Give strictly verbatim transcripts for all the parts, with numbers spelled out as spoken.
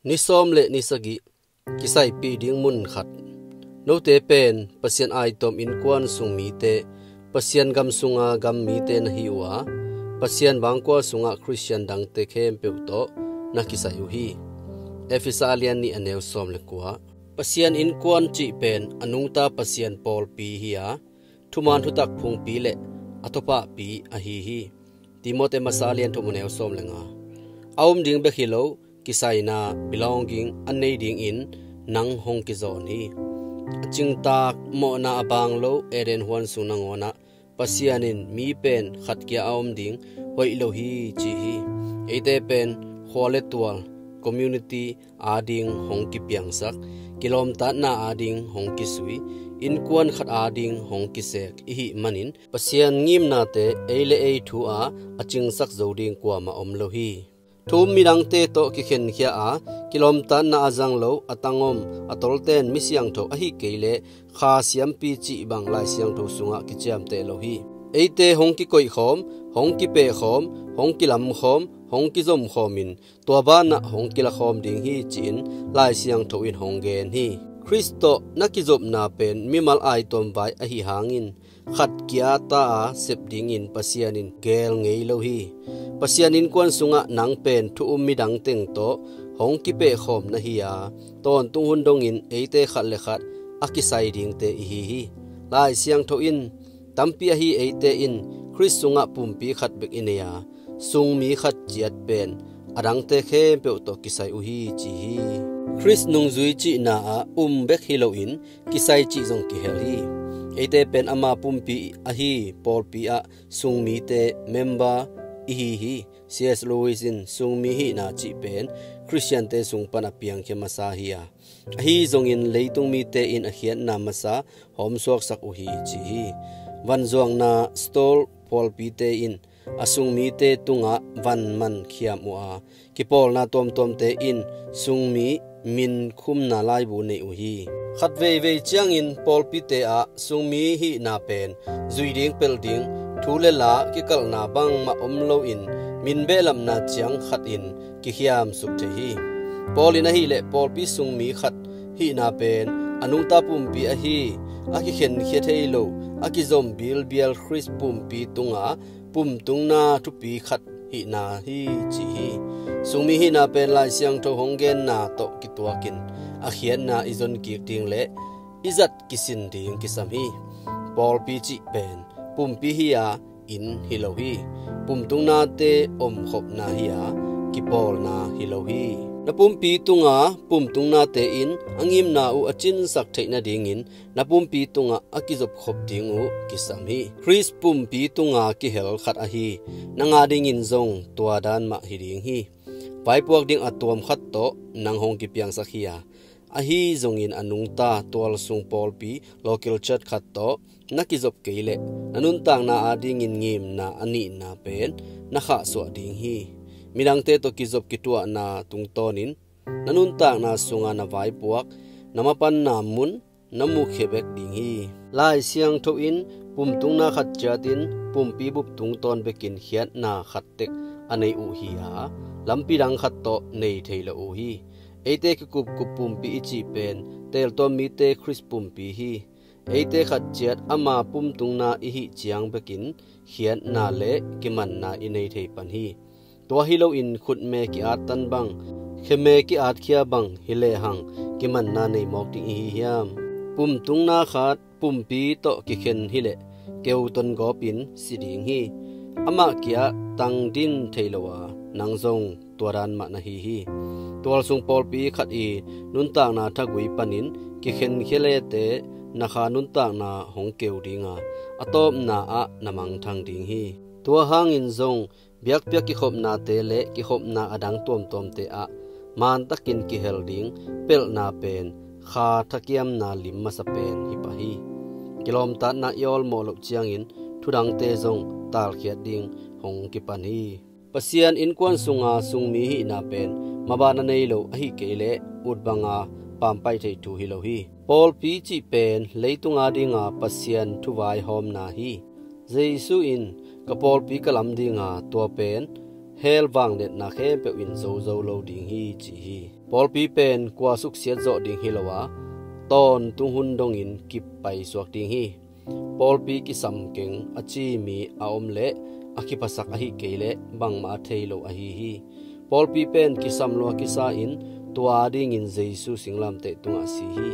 Ni sawm le ni sagih, kisaipih ding mun khat. Note pen Pasian aitawm innkuan sung mite, Pasian gam sunga gam mite na hi uh a, Pasian vangkua sungah Khristian dangte khempeuh tawh na kisai uh hi. Efesa a lian nih a neu sawm le kua. Pasian innkuan cih pen a nungta Pasian pawlpi hi a, thuman thutak phungpi le a thupahpi ahi hi. Timote masa a lian thum a neu sawm le nga. A um ding bek hi lo, kisaina, belonging a nei dingin nang hong kizawn hi. A cingtak mawhna a bang lo Eden huan sung nangawnah Pasian in mi pen khat kia a om ding hoih lo hi ci hi. Eite pen khua le tual, community ading hong kipiangsak, kilawmtatna ading hong kisui, innkuan khat ading hong kisek i hih manin Pasian ngimnate ei le ei thu a a cingsak zo ding kuamah om lo hi. Thu um midangte tawh kikhenkhia a, kilawmtatna a zang lo, a tangom, a tolten mi siangtho ahi kei leh kha siampi cih bang Lai Siangtho sungah kiciamteh lo hi. Eite hong kikoihkhawm, hong kipehkhawm, hong kilamkhawm, hong kizomkhawm in tua banah hong kilakhawm ding hi ci-in Lai Siangtho in hong gen hi. Khrist tawh na kizopna pen mimal aitawm vai ahi hangin khat kia ta a sep dingin Pasian in gel ngei lo hi. Pasian innkuan sungah nang pen thu um midang teng tawh hong kipehkhawm na hi a, tawntung hun dongin eite khat le khat a kisai dingte i hi hi. Lai Siangtho in tampi ahi eite in Khrist sungah pumpi khat bek i nei a, sungmi khat ciat pen a dangte khempeuh tawh kisai uh hi ci hi. Khrist nungzui cihna ah um bek hi loin kisai cih zong kihel hi. Eite pen ama pumpi ahi pawlpi ah sungmite member i hi hi. C S Lewis in sungmi hihna cih pen Khristiante sung pan a piangkhia masa hi a, ahi zongin leitung mite in a khiatna masa hawmsuaksak uh hi ci hi. Vanzuakna stall phualpite in a sungmite tungah van man khiam uh a, kipawlna tuamtuamte in sungmi min khumna laibu nei uh hi. Khat veivei ciangin pawlpite ah sungmi hihna pen zui ding pelh ding thu le la kikalhna bangmah om loin min behlapna ciang khat in kikhiamsuk thei hi. Paul in ahileh pawlpi sungmi khat hihna pen a nungta pumpi ahi, a kikhenkhia thei lo, a kizom bilbial Khrist pumpi tunga pumtungna thupi khat hihna hi ci hi. Sungmi hihna pen Lai Siangtho hong genna tawh kituakin a khiatna i zon kik ding le i zat kisin ding kisam hi. Pawlpi cih pen pumpi hi a, inn hi lo hi. Pumtungnate omkhopna hi a, kipawlna hi lo hi. Na pumpi tunga pumtungnate in a ngimna uh a cinsak theih nadingin na pumpi tungah a kizopkhop ding uh kisam hi. Khrist pumpi tunga kihel khat ahi nang adingin zong tua dan mah hi ding hi. Vaipuak ding a tuam khat tawh nang hong kipiangsak hi a, ahi zongin a nungta tualsung pawlpi, local church khat tawh na kizop kei leh na nuntakna adingin ngimna a nihna pen na khahsuah ding hi. Midangte tawh kizop kituahna tungtawnin na nuntakna sunga na vaipuak, na mapanna mun na mukhia bek ding hi. Lai Siangtho in pumtungna khat ciatin pumpi bup tungtawn bekin khiatna khat tek a nei uh hi a, lampi dang khat tawh nei thei lo uh hi. Eite kikupkup pumpi i cih pen teeltuam mite Khrist pumpi hi. Eite khat ciat ama pumtungna i hih ciang bekin khiatna le kimanna i nei thei pan hi. Tua hi loin khutme ki-at tan bang, kheme ki-at khia bang hi lehang kimanna nei mawk ding i hi hiam? Pumtungna khat pumpi tawh kikhen hileh keu tongawpin si ding hi. Amah kia tang din thei lo a, nang zong tua dan mah na hi hi. Tualsung pawlpi khat i nuntakna thagui panin kikhenkhia lete na kha nuntakna hong keu dinga, a tawpna ah na mangthang ding hi. Tua hangin zong biakpiak kikhopnate le kikhopna a dang tuamtuamte ah mantakin kihel ding pelhna pen kha thakiamna lim masa pen hi pah hi. Kilawmtatna i awlmawh loh ciangin thudangte zong talkhiat ding hong kipan hi. Pasian innkuan sunga sungmi hihna pen mabana nei lo ahi kei leh ut banga pampai thei thu hi lo hi. Pawlpi cih pen leitunga dinga Pasian thuvaihawmna hi. Jesu in ka pawlpi ka lam dinga tua pen hell vangliatna khempeuh in zozo lo ding hi ci hi. Pawlpi pen kua suksiat zawh ding hi lo a, tawntung hun dongin kip paisuak ding hi. Pawlpi kisam keng a ci mi a om leh a kiphasak ahih kei leh bangmah a thei lo ahi hi. Pawlpi pen kisam lua kisa in tua dingin Jesu singlamteh tungah si hi.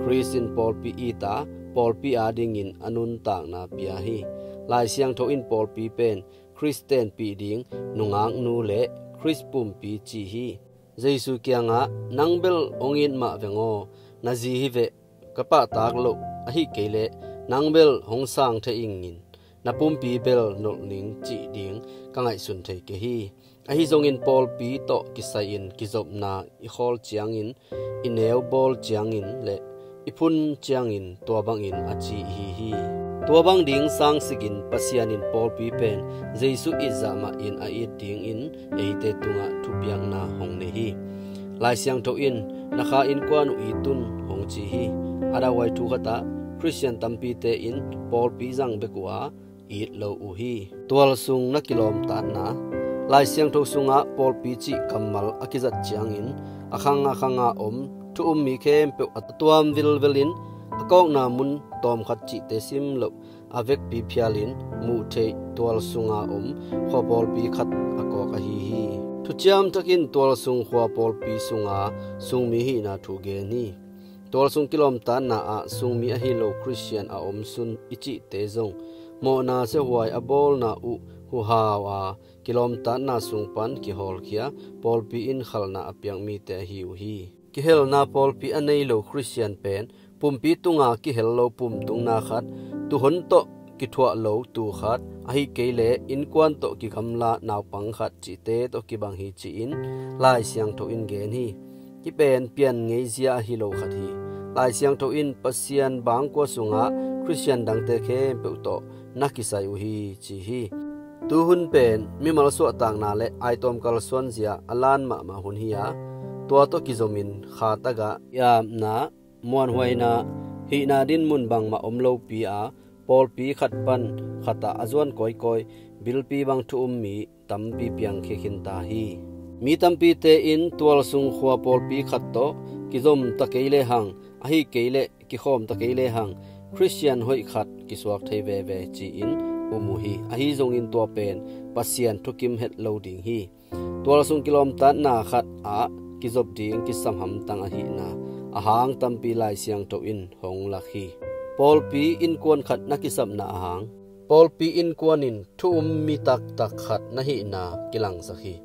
Khrist in pawlpi it a, pawlpi adingin a nuntakna pia hi. Lai Siangtho in pawlpi pen Khrist tenpih ding nungaknu le Khrist pumpi ci hi. Jesu kiangah, "Nang bel hong it mah veng aw, na zi hi veh, ka pahtak loh, ahih kei leh nang bel hong sang thei ingin, na pumpi bel nolh ning," cih ding ka ngaihsun thei kei hi. Ahi zongin pawlpi tawh kisai-in kizopna i khawl ciangin, i neu bawl ciangin le i phun ciangin tua bangin a ci ihi hi. Tua bang ding sangsikin Pasian in pawlpi pen Jesu it zah mahin a it dingin eite tungah thupiakna hong nei hi. Lai Siangtho in, "Na kha innkuan uh it un," hong ci hi. A dauhuai thu khatah Khristian tampite in pawlpi zang bek uh a, it lo uh hi. Tualsung na kilawmtatna. Lai Siangtho sungah pawlpi cih kammal a kizat ciangin a khang a khanga om thu um mi khempeuh a tuam vilvelin a kawkna mun tawmkhat cihte sim loh a vekpi phialin muh theih tualsunga om khua pawlpi khat a kawk ahi hi. Thuciam Thak in tualsung khua pawlpi sunga sungmi hihna thu gen hi. Tualsung kilawmtatna ah sungmi ahi lo Khristian a omsun i cihte zong mawhna siahuai a bawlna uh huhau a, kilawmtatna sung pan kihawlkhia pawlpi in khalhna a piak mite ahi uh hi. Kihelna pawlpi a nei lo Khristian pen pumpi tunga kihel lo pumtungna khat, tuuhon tawh kithuah lo tuu khat, ahih kei leh innkuan tawh kigamla naupang khat cihte tawh kibang hi ci-in Lai Siangtho in gen hi. Hih pen pian ngeizia ahi lo khat hi. Lai Siangtho in Pasian bangkua sungah Khristian dangte khempeuh tawh na kisai uh hi ci hi. Tuhun pen mimal suahtakna le aitawm kalsuanzia a lan mahmah hun hi a, tua tawh kizomin kha tagah i apna, muanhuaina, hihna dinmun bangmah om lopi a, pawlpi khat pan khatah a zuan kawikawi, bilpi bang thu um mi tampi piangkhia khin ta hi. Mi tampite in tualsung khua pawlpi khat tawh kizom ta kei lehang, ahih kei leh kikhawm ta kei lehang, Khristian hoih khat kisuak thei veve ci-in um uh hi. Ahi zongin tua pen Pasian thukim het lo ding hi. Tualsung kilawmtatna khat ah kizop ding kisam hamtang ahihna a hang tampi Lai Siangtho in hong lak hi. Pawlpi innkuan khat na kisapna a hang. Pawlpi innkuan in thu um mi taktak khat na hihna kilangsak hi.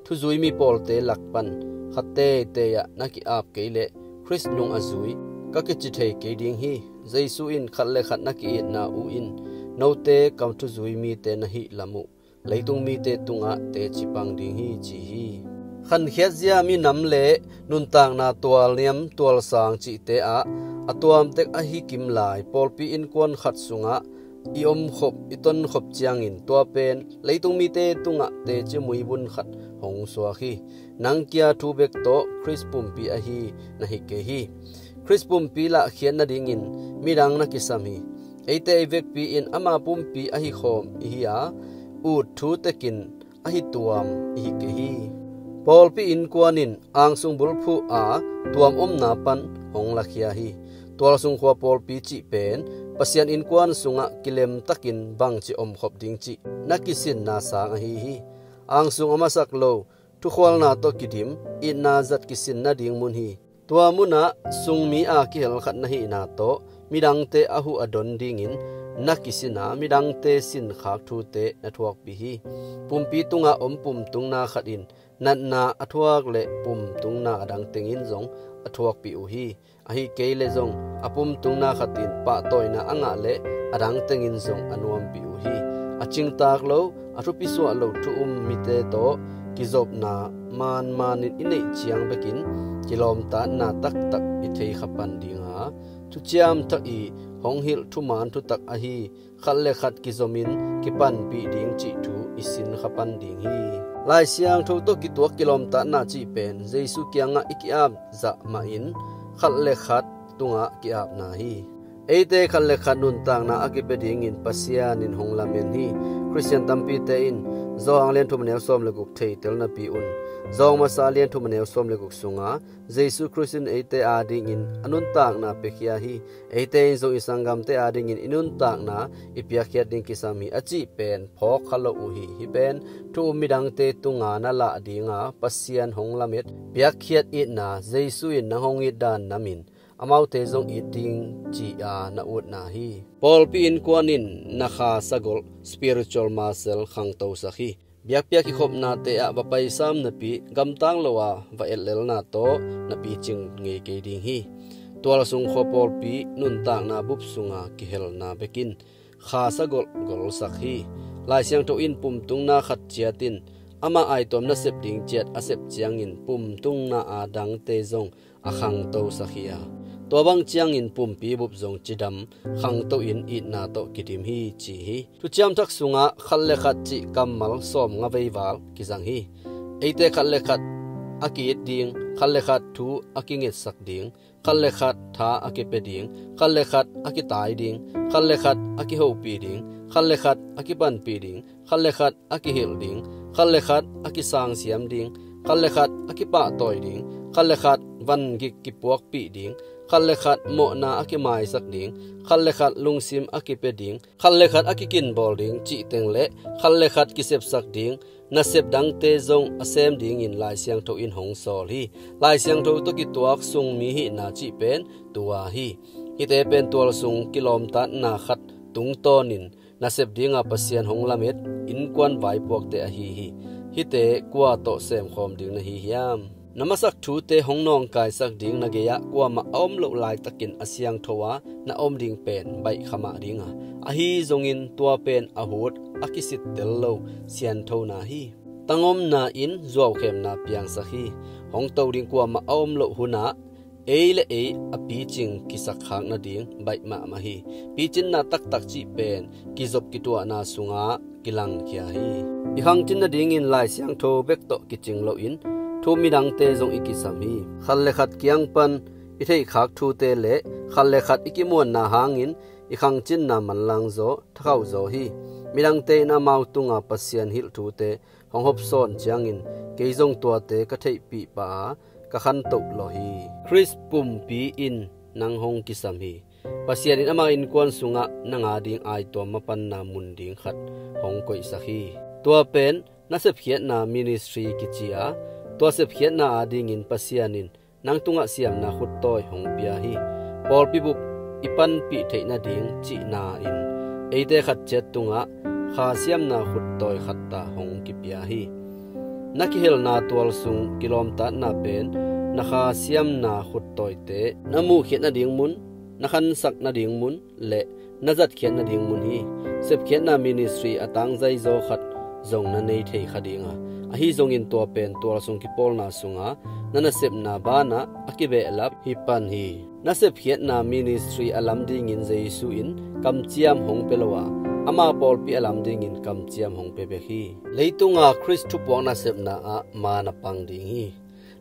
Thuzui mi pawlte lak pan khat teitei ah na ki-ap kei leh Khrist nung a zui ka kici thei kei ding hi. Jesu in khat le khat na ki-itna uh in note ka thuzui mite na hih lam uh leitung mite tungah teci pang ding hi ci hi. Khankhiatzia minam le nuntakna tualniam tualsang cihte ah a tuamtek ahi kim lai pawlpi innkuan khat sungah i omkhop i tonkhop ciangin tua pen leitung mite tungah teci muibun khat hong suak hi. Nang kia thu bek tawh Khrist pumpi ahi na hi kei hi. Khrist pumpi lahkhiat nadingin midang na kisam hi. Eite i vekpi in ama pumpi ahi khawm ihi a, ut thu tekin ahi tuam ihi kei hi. Pawlpi innkuan in angsung bulphuh a tuam omna pan hong lakhia hi. Tualsung khua pawlpi cih pen Pasian innkuan sungah kilemtakin bangci omkhop ding cih na kisinna sang ahi hi. Angsung a masak lo, thukhualna tawh kidim, itna zat kisin nading mun hi. Tua munah sungmi a kihel khat na hihna tawh midangte a huh a don dingin na kisin a, midangte sinkhak thute na thuakpih hi. Pumpi tungah om pumtungna khat in natna a thuak le pumtungna a dang tengin zong a thuakpih uh hi. Ahih kei leh zong a pumtungna khat in pahtawina a ngah le a dang tengin zong a nuampih uh hi. A cingtak lo, a thupisuah lo thu um mite tawh kizopna manmanin i neih ciang bekin kilawmtatna taktak i thei kha pan ding a, Thuciam Thak i hong hilh thuman thutak ahi khat le khat kizomin kipanpih ding cih thu i sin kha pan ding hi. Lai Siangtho tawh kituak kilawmtatna cih pen Jesu kiangah i ki-ap zah mahin khat le khat tungah ki-apna hi. Eite khat le khat nuntakna a kipia dingin Pasian in hong lamen hi. Khristian tampite in Johan lian thum a neu sawm le guk theitel napi un, Johan masa lian thum a neu sawm le guk sunga Jesu Khrist in eite adingin a nuntakna piakhia hi. Eite in zong i sanggamte adingin i nuntakna i piakkhiat ding kisam hi a cih pen phawk kha lo uh hi. Hih pen thu um midangte tunga na lah dinga Pasian hong lamet piakkhiat itna, Jesu in nang hong it dan namin amaute zong it ding ci-a na utna hi. Pawlpi innkuan in na kha sagolh, spiritual muscle, khangtosak hi. Biakpiak kikhopnate ah va paisam napi gamtang lo a va etlelna tawh na picing ngei kei ding hi. Tualsung khua pawlpi nuntakna bup sunga kihelna bekin kha sagolh golsak hi. Lai Siangtho in pumtungna khat ciat in ama aituam nasep ding ciat a sep ciangin pumtungna a dangte zong a khangtosak hi a, tua bang ciangin pumpi bup zong cidam khangto in itna tawh kidim hi ci hi. Thuciam Thak sungah khat le khat cih kammal sawmnga veival kizang hi. Eite khat le khat a ki-it ding, khat le khat thu a kingetsak ding, khat le khat tha a kipia ding, khat le khat a kitai ding, khat le khat a kihopih ding, khat le khat a kipanpih ding, khat le khat a kihilh ding, khat le khat a kisangsiam ding, khat le khat a kipahtawi ding, khat le khat vangik kipuakpih ding, khat le khat mawhna a kimaisak ding, khat le khat lungsim a kipia ding, khat le khat a kikinbawl ding cih teng le khat le khat kisepsak ding nasep dangte zong a sem dingin Lai Siangtho in hong sawl hi. Lai Siangtho tawh kituak sungmi hihna cih pen tua hi. Hihte pen tualsung kilawmtatna khat tungtawnin nasep dinga Pasian hong lamet innkuan vaipuakte ahi hi. Hihte kua tawh semkhawm ding na hi hiam? Na masak thute hong nawngkaisak ding na gei-ah kuamah a om loh laitakin a siangtho a na om ding pen baihkha mah dinga, ahi zongin tua pen a hut a kisittel lo sianthona hi. Tangomna in zuaukhemna piangsak hi. Hong to ding kuamah a om loh hunah ei le ei a picing kisakkhak nading baih mahmah hi. Picinna taktak cih pen kizop kituahna sungah kilangkhia hi. I khangcin nadingin Lai Siangtho bek tawh kicing loin thu midangte zong i kisam hi. Khat le khat kiang pan i theihkhak thute le khat le khat i kimuanna hangin i khangcinna manlang zaw, thakhauh zaw hi. Midangte in amau tunga Pasian hilh thute hong hopsawn ciangin kei zong tuate ka theihpih pah a ka khantoh lawh hi. Khrist pumpi in nang hong kisam hi. Pasian in ama innkuan sungah nang ading aituam mapanna mun ding khat hong koihsak hi. Tua pen na sepkhiatna ministry kici a, tua sepkhiatna adingin Pasian in nang tungah siamna khuttawi hong pia hi. Pawlpi bup i panpih theih nading cihna in eite khat ciat tungah kha siamna khuttawi khatta hong kipia hi. Na kihelna tualsung kilawmtatna pen na kha siamna khuttawite na muhkhiat nading mun, na khansak nading mun le na zatkhiat nading mun hi. Sepkhiatna ministry a tangzaizaw khat zong na nei thei kha dinga, ahi zongin tua pen tualsung kipawlna sunga na nasepna banah a kibehlap hi pan hi. Na sepkhiatna ministry a lam dingin Jesu in kamciam hong pia lo a, ama pawlpi a lam dingin kamciam hong pia bek hi. Leitunga Khrist thupuak nasepna ah man a pang ding hi.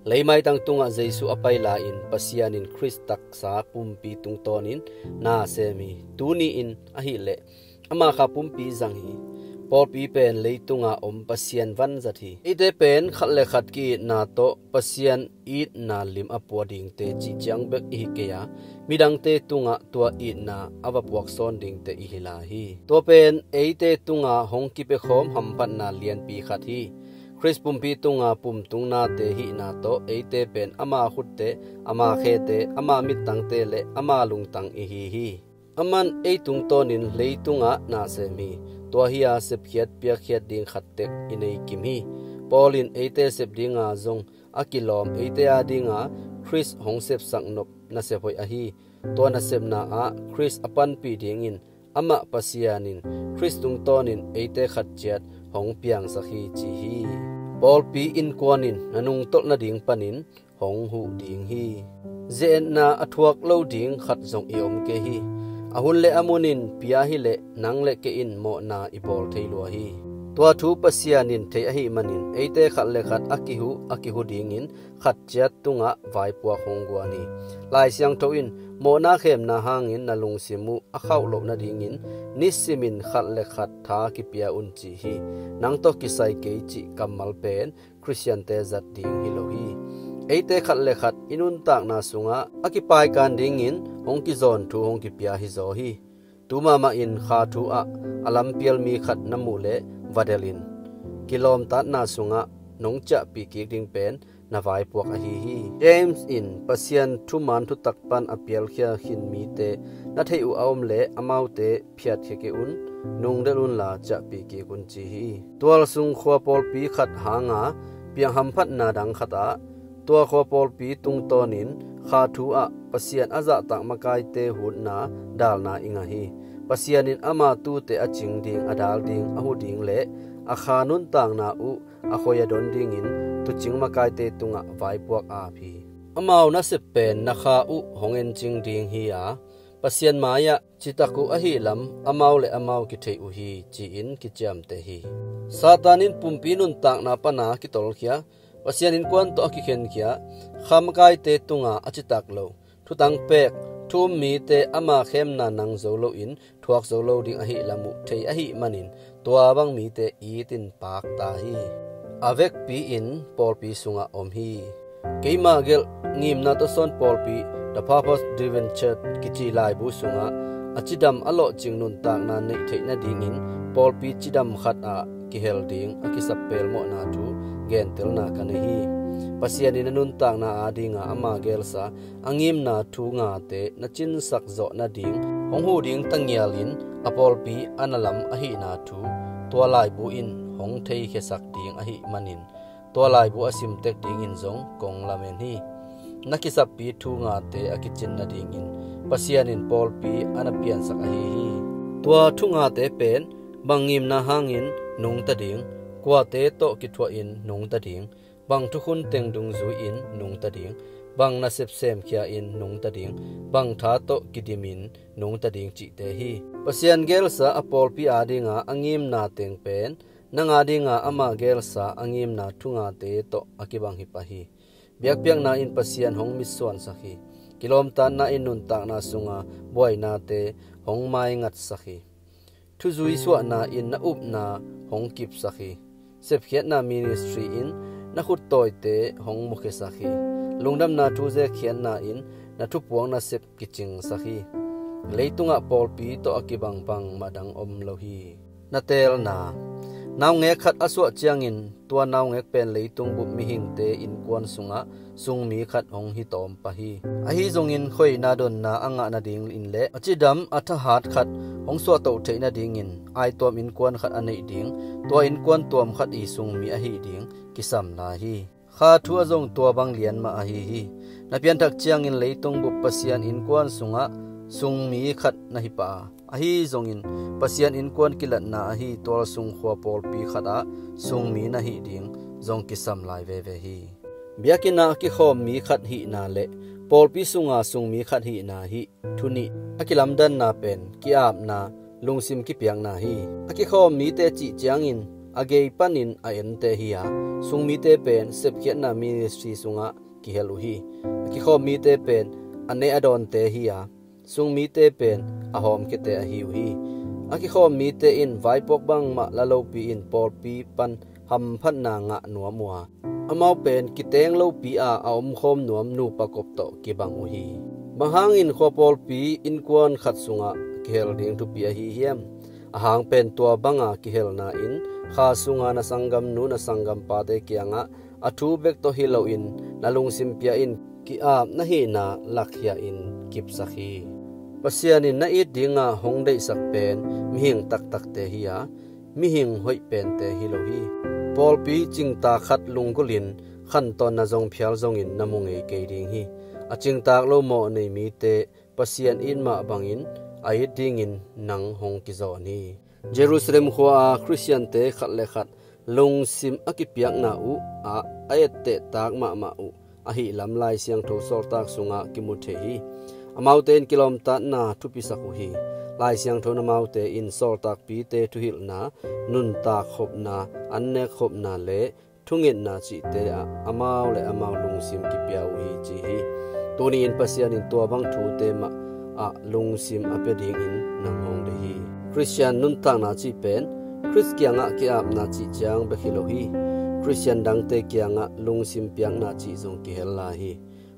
Leimaitang tungah Jesu a pai lai-in Pasian in Khrist taksa pumpi tungtawnin na sem hi. Tuni-in ahileh ama kha pumpi zang hi. Pawlpi pen leitunga om Pasian vanzat hi. Eite pen khat le khat ki-itna tawh Pasian itna lim a pua dingte cih ciang bek i hi kei a, midangte tungah tua itna a va puaksawn dingte i hi lai hi. Tua pen eite tunga hong kipiakhawm hamphatna lianpi khat hi. Khrist pumpi tunga pumtungnate hihna tawh eite pen ama khutte, ama khete, ama mittangte le ama lungtang i hi hi. Aman ei tungtawnin leitungah na sem hi. Tua hi-a sepkhiat piakkhiat ding khat tek i nei kim hi. Paul in eite sep dinga zong a kilawm eite a dinga Khrist hong sepsak nop nasep hoih ahi. Tua nasepna ah Khrist a panpih dingin amah Pasian in Khrist tungtawnin eite khat ciat hong piangsak hi ci hi. Pawlpi innkuan in na nungtolh nading panin hong huh ding hi. Ze-etna a thuak lo ding khat zong i om kei hi. A hun le a munin pia hileh nang le kei in mawhna i bawl thei lua hi. Tua thu Pasian in thei ahih manin eite khat le khat a kihuh a kihu dingin khat ciat tungah vaipuak hong guan hi. Lai Siangtho in Mawhna khemna hangin na lungsim uh a khauh loh nadingin nisimin khat le khat tha kipia un ci hi. Nang tawh kisai kei cih kammal pen Khristiante zat ding hi lo hi. Eite khat le khat i nuntakna sungah a kipaikan dingin hong kizawn thu hong kipia hi zaw hi. Tu mahmah in kha thu ah a lampial mi khat na muh leh va delh in. Kilawmtatna sungah nong ciahpih kik ding pen na vaipuak ahi hi. James in Pasian thuman thutak pan a pialkhia khin mite na theih uh a om leh amaute phiatkhia kei un, nungdelh unla ciahpih kik un ci hi. Tualsung khua pawlpi khat hanga piang hamphatna dang khatah tua khua pawlpi tungtawnin kha thu ah Pasian a zahtak makaite hutna dalna i ngah hi. Pasian in ama tuute a cing ding, a dal ding, a hu ding le a kha nuntakna uh a khoi a don dingin tuucing makaite tungah vaipuak ap hi. Amau nasep pen na kha uh hong encing ding hi-a Pasian mai-ah citak uh ahi lam amau le amau kitheih uh hi ci-in kiciamteh hi. Satan in pumpi nuntakna pana kitolkhia Pasian innkuan tawh a kikhenkhia kha makaite tunga a citak lo thutang pek thu um mite ama khemna nang zo loin thuak zo lo ding ahi lam uh thei ahi manin tua bang mite itin pakta hi. A vekpi in pawlpi sungah om hi. Keima gelh ngimna tawh sawn pawlpi The Purpose Driven Church kici laibu sungah a cidam a lawhcing nuntakna neih theih nadingin pawlpi cidam khatah kihel ding a kisap pelmawhna thu gentelna ka nei hi. Pasian in a nuntakna adinga ama gelsa a ngimna thu ngate na cinsak zawh nading hong huh ding tangialin a pawlpi a na lam ahihna thu tua laibu in hong theikhiasak ding ahi manin tua laibu a simtek dingin zong kong lamen hi. Na kisappi thu ngate a kicin nadingin Pasian in pawlpi a na piansak ahi hi. Tua thu ngate pen bang ngimna hangin nungta ding, kuate tawh kithuahin nungta ding, bang thukhun teng dungzui-in nungta ding, bang nasep semkhia-in nungta ding, bang tha tawh kidimin nungta ding cihte hi. Pasian gelsa a pawlpi adinga a ngimna teng pen nang adinga ama gelsa a ngimna thu ngate tawh a kibang hi pah hi. Biakpiakna in Pasian hong mitsuansak hi. Kilawmtatna in nuntakna sunga buainate hong maingatsak hi. Thuzui suahna in na upna hong kipsak hi. Sepkhiatna ministry in na khuttawite hong mukhiasak hi. Lungdamna thu zekkhiatna in na thupuak nasep kicingsak hi. Leitungah pawlpi tawh a kibang bangmah dang om lo hi. Na teelna. Naungek khat a suah ciangin tua naungek pen leitung bup mihingte innkuan sungah sungmi khat hong hi tawm pah hi. Ahi zongin khoina donna a ngah nadingin le a cidam a thahat khat hong suahtoh theih nadingin aituam innkuan khat a neih ding, tua innkuan tuam khat i sungmi ahi ding kisam lai hi. Kha thu ah zong tua bang lian mah ahi hi. Na pianthak ciangin leitung bup Pasian innkuan sungah sungmi khat na hi pah a, ahi zongin Pasian innkuan kilatna ahi tualsung khua pawlpi khatah sungmi na hih ding zong kisam lai veve hi. Biakinn ah kikhawm mi khat hihna le pawlpi sunga sungmi khat hihna hih thu nih a kilamdanna pen ki-apna, lungsim kipiakna hi. A kikhawm mite cih ciangin a gei panin a ente hi-a, sungmite pen sepkhiatna ministry sungah kihel uh hi. A kikhawm mite pen a neh a dawnte hi-a, sungmite pen a hawmkhiate ahi uh hi. A kikhawm mite in vaipuak bangmah la lopi-in pawlpi pan hamphatna ngah nuam uh a, amau pen kiteng lopi-a a omkhawm nuam nupa kop tawh kibang uh hi. Bang hangin khua pawlpi innkuan khat sungah kihel ding thupi ahi hiam? A hang pen tua banga kihelna in kha sunga na sanggamnu na sanggampate kiangah a thu bek tawh hi loin na lungsim pia-in ki-ap na hihna lakkhia-in kipsak hi. Pasian in na it dinga hong deihsak pen mihing taktakte hi-a, mihing hoih pente hi lo hi. Pawlpi cingtak khat lunggulhin khantawnna zong phial zongin na mu ngei kei ding hi. A cingtak lo mawh nei mite Pasian it mah bangin a it dingin nang hong kizawn hi. Jerusalem khua-a Khristiante khat le khat lungsim a kipiakna uh ah a ettehtak mahmah uh ahih lam Lai Siangtho sawltak sungah kimu thei hi. Amaute in kilawmtatna thupisak uh hi. Lai Siangtho in amaute in sawltakpite thuhilhna, nuntak khopna, annek khopna le thungetna cihte ah amau le amau lungsim kipia uh hi ci hi. Tuni-in Pasian in tua bang thute mah ah lungsim a pia dingin nang hong deih hi. Khristian nuntakna cih pen Khrist kiangah ki-apna cih ciang bek hi lo hi. Khristian dangte kiangah lungsim piakna cih zong kihel lai hi.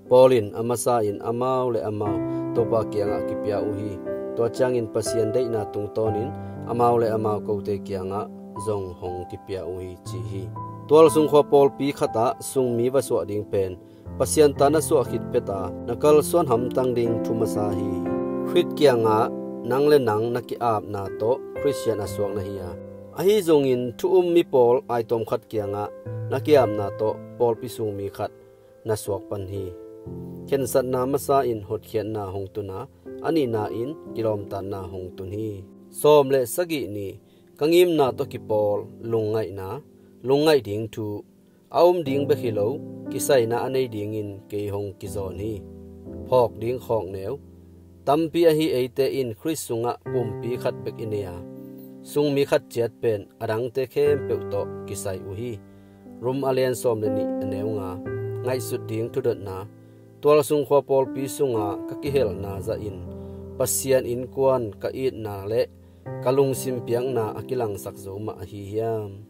Paul in a masa in amau le amau Topa kiangah kipia uh hi. Tua ciangin Pasian deihna tungtawnin amau le amau kote kiangah zong hong kipia uh hi ci hi. Tualsung khua pawlpi khatah sungmi va suah ding pen Pasian ta na suah khit peta na kalsuan hamtang ding thu masa hi. Khrist kiangah nang le nang na ki-apna tawh Khristian a suak na hi a, ahi zongin thu um mi pawl aitawm khat kiangah na ki-apna tawh pawlpi sungmi khat na suak pan hi. Khensatna masa in hotkhiatna hong tun a, a nihna in kilawmtatna hong tun hi. Sawm le sagih ni, ka ngimna tawh kipawl lungngaihna, lungngaih ding thu, a um ding bek hi lo, kisaina a nei dingin kei hong kizawn hi. Phawk ding khawkneu, tampi ahi eite in Khrist sungah pumpi khat bek i nei a, sungmi khat ciat pen a dangte khempeuh tawh kisai uh hi. Rom a lian sawm le nih a neu nga. Ngaihsut ding thudotna, tualsung khua pawlpi sunga ka kihelna zahin Pasian innkuan ka itna le ka lungsim piakna a kilangsak zo mah ahi hiam?